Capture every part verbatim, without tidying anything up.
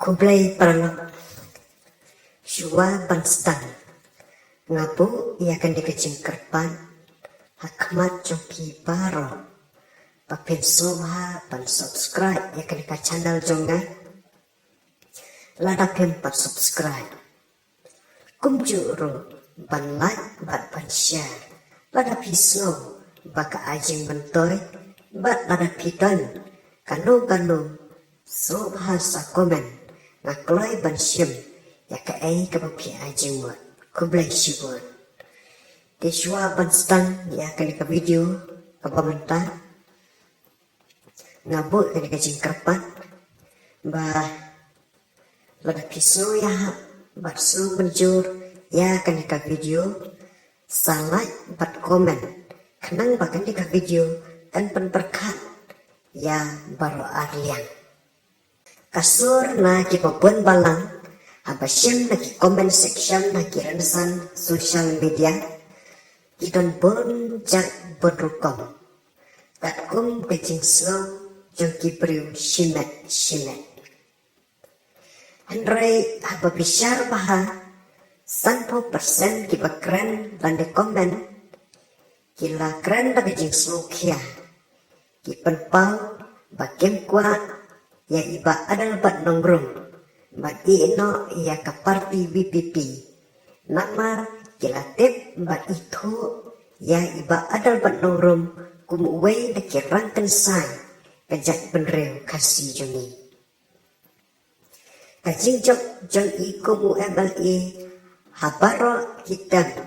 Khublei paralok. Shuwa ban sdang, nga buh ïa kane ka jingkyrpad ha khmat jong phi baroh ba phin sngewbha ban subscribe ïa kane ka channel jong nga. Lada phim pat subscribe, kumjuh ruh ban like bad ban share. Lada phi sngew ba ka ai jingmyntoi, bad lada phi don kano kano sngewbha sa comment, nga kloi ban shim ïa kaei kaba phi ai jingmut. Khublei shibun. Te shuwa ban sdang ïa kane ka video kaba mynta, nga buh kane ka jingkyrpad ba lada phi sngewbha bad sngewbha ban jur ïa kane ka video, sa like bad comment, khnang ba kane ka video kan pynpyrkhat ïa baroh arliang. Ka sur na kiba bun balang, haba shim na ki comment section na ki rynsan social media, ki don bun jait bun rukom, katkum ka jingsngew jong ki briew shimet shimet. Hynrei haba bishar bha, sanphew percent kiba kren lane comment, ki la kren da ka jingsngewkhia. Ki pynpaw ba kim kwah ïa i Bah Adelbert Nongrum ban ïeh noh ïa ka party VPP. Namar ki la tip bad ithuh ïa i Bah Adelbert Nongrum kum uwei na ki rangkynsai ka jaitbynriew Khasi jong ngi. Ka jingjop jong i kum u MLA ha baroh ki term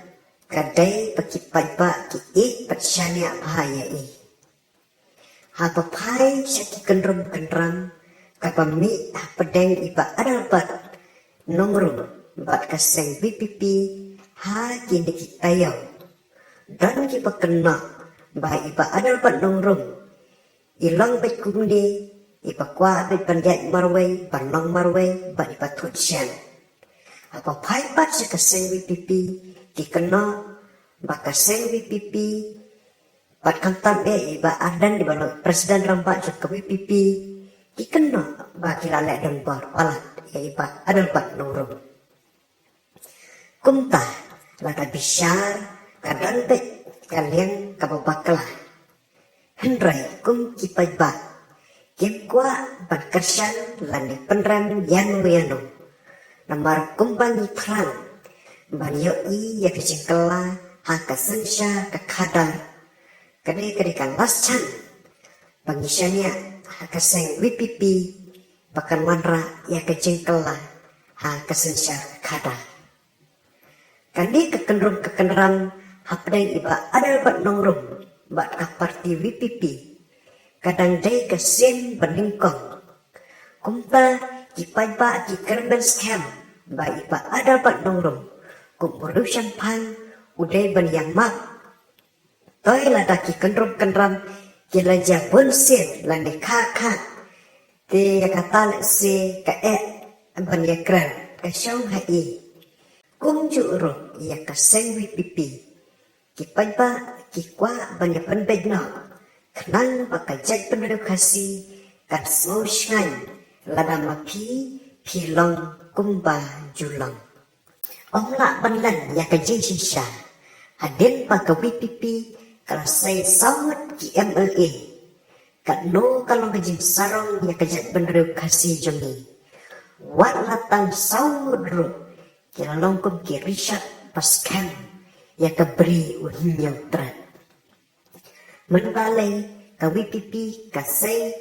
ka dei ba ki paidbah ki ïeit bad shaniah bha ïa i. Haba phai sha ki kynrum kynram kaba mih hapdeng i Bah Adelbert Nongrum bad ka seng VPP ha kine ki taïew, don kiba kynnoh ba i Bah Adelbert Nongrum i long beit kumne, iba kwah beit ban ïaid marwei, ban long marwei bad iba thut shen. Haba phai pat sha ka seng VPP, ki kynnoh ba ka seng VPP, bad khamtam eh i Bah Ardent iba long president rangbah jong ka VPP, ki kynnoh ba ki la leh donbor palat ïa i Bah Adelbert Nongrum. Kumta, lada bishar, ka don beit ka liang kaba bakla. Hynrei kum ki paidbah, kim kwah ban kyrshan lane pynrem ïano ïano. Namar kumba ngi thrang ban ïohi ïa ka jingkylla ha ka synshar ka khadar, ka dei, ka dei ka last chance ba ngi shaniah ha ka seng VPP ba kan wanrah ïa ka jingkylla ha ka synshar ka khadar. Kane ka kynrum ka kynram hapdeng i Bah Adelbert Nongrum bad ka party VPP, ka dang dei ka sien banyngkong. Kumta ki paidbah ki kyrmen skhem ba i Bah Adelbert Nongrum kum u riewshemphang u dei ban ïa map. Toi lada ki kynrum kynram ki la jia bun sien lane kha kha, te ïa kata lehse ka eh ban ïa kren, ka shong ha i. Kumjuh ruh ïa ka seng VPP, ki paidbah ki kwah ban ïa pynbeit noh, khnang ba ka jaitbynriew Khasi kan sngew shngaiñ lada ma phi phi long kumba ju long. Ym lah ban len ïa ka jingshisha, hadien ba ka VPP ka la sei saw ngut ki MLA. Katno ka long ka jingsarong ïa ka jaitbynriew Khasi jong ngi. Wat la tang saw ngut ruh, ki la long kum ki rishot ba skhem ïa ka bri u hynñiew tret. Mynta lei ka VPP ka sei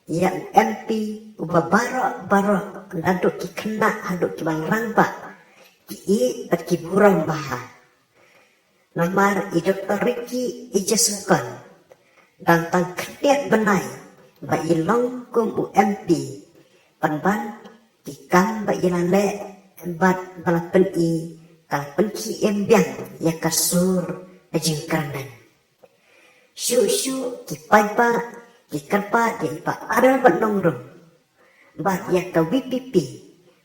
ïa u MP uba baroh baroh, naduh ki khynnah haduh ki rangbah, ki ïeit bad ki burom bha. Namar i Doktor Ricky Ejasukon, dang tang khyndiat bnai ba i long kum u MP, pynban ki kam ba i la leh bad ba la pyni ka la pynkhie em biang ïa ka sur ka jingkyrmen. Shuh shuh ki paidbah ki kyrpad ïa i Bah Adelbert Nongrum bad ïa ka VPP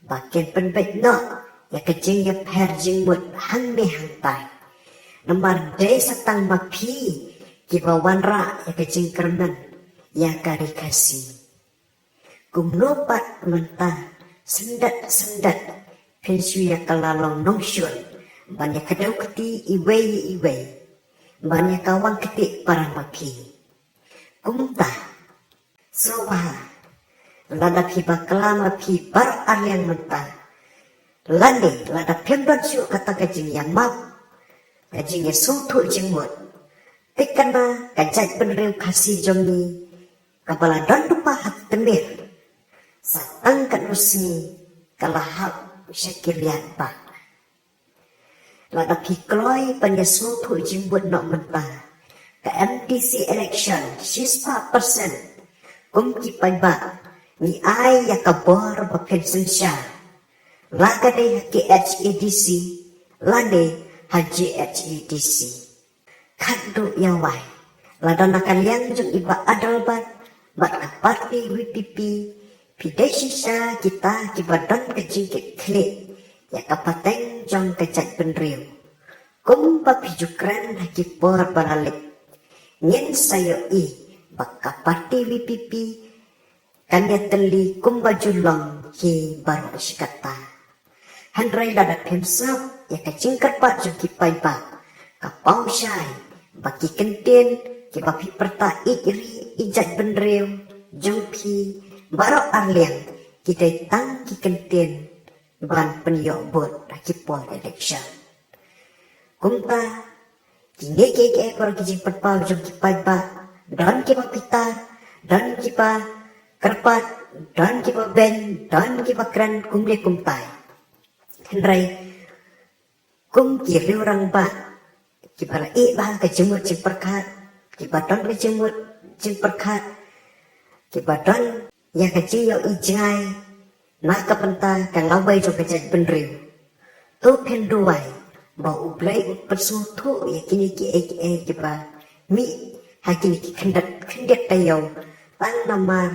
ba kin pynbeit noh ïa ka jingïapher jingmut hangne hangtai. Namar dei sa tang ma phi kiba wanrah ïa ka jingkyrmen ïa ka ri Khasi. Kumno pat mynta Syndet syndet phin shu ïa ka la long nongshun ban ïa ka dau kti iwei ïa iwei ban ïa ka wang kti para ma phi. Kumta sngewbha lada phi bakla ma phi baroh arliang mynta, lane lada phim don shuh kata ka jingïamap, ka jingïasngewthuh jingmut, thikna ka jaitbynriew Khasi jong ngi kaba la don lypa ha tmier sa tang katno sngi ka la hap sha ki riat ba. Lada phi kloi ban ïasngewthuh jingmut noh mynta, ka M D C election shispah percent kum ki paidbah ngi ai ïa ka bor ba phin synshar, la ka dei ha K H A D C lane ha J H A D C. Khatduh ïa wai, lada na ka liang jong i Bah Adelbert bad ka party V P P phi dei shisha kita kiba don ka jingkitkhlieh ïa ka pateng jong ka jaitbynriew kumba phi ju kren ha ki por ba la leit, ngin sa ïohi ba ka party V P P kan ïatylli kumba ju long hi baroh shi katta. Hynrei lada phim sngap ïa ka jingkyrpad jong ki paidbah, ka paw shai ba ki kyntien kiba phi pyrta ïeit ri ïeit jaitbynriew jong phi baroh arliang ki dei tang ki kyntien ban pynïoh vote ha ki por election. Kumta kine kiei kiei baroh ki jingpynpaw jong ki paidbah, don kiba pyrta, don kiba kyrpad, don kiba beiñ, don kiba kren kumne kumtai. Hynrei kum ki riewrangbah kiba la ïeh bha ka jingmut jingpyrkhat, kiba don ka jingmut jingpyrkhat, kiba don ïa ka jingïohi jngai na ka bynta ka lawei jong ka jaitbynriew, to phin duwai ba U Blei un pynsngewthuh ïa kine kiei kiei kiba mih ha kine ki khyndiat khyndiat taïew tang namar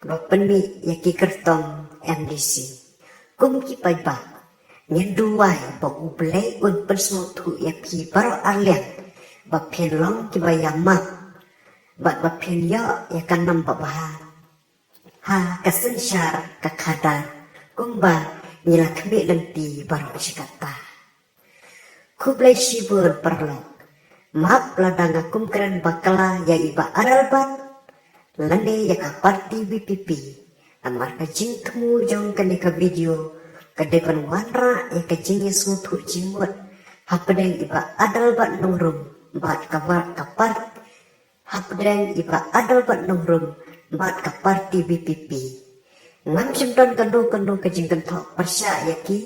ba pynmih ïa ki kyrtong M D C. Kum ki paidbah ngin duwai ba U Blei un pynsngewthuh ïa phi baroh arliang ba phin long kiba ïamap bad ba phin ïoh ïa ka nam babha ha ka synshar ka khadar kumba ngi la khmih lynti baroh shi katta. Khublei shibun paralok. Map lada nga kum kren bakla ïa i Bah Adelbert lane ïa ka party V P P. Namar ka jingthmu jong kane ka video ka dei ban wanrah ïa ka jingïasngewthuh jingmut hapdeng i Bah Adelbert Nongrum bad ka war ka part hapdeng i Bah Adelbert Nongrum bad ka party V P P. Ngam shym don kano kano ka jingkynthoh pyrshah ïa ki,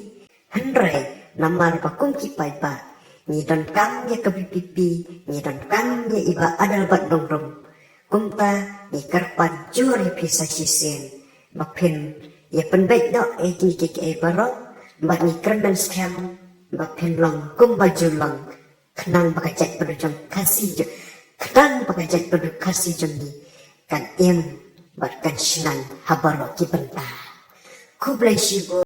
hynrei namar ba kum ki paidbah ngi donkam ïa ka V P P, ngi donkam ïa i Bah Adelbert Nongrum. Kumta ngi kyrpad jur ïa phi sa shisien ba phin ïa pynbeit noh ïa kine kiei kiei baroh bad ngi kyrmen skhem ba phin long kumba ju long. Khnang ba ka jaitbynriew jong Khasi jong, khnang ba ka jaitbynriew Khasi jong ngi kan im bad kan shna ha baroh ki bynta. Khublei shibun.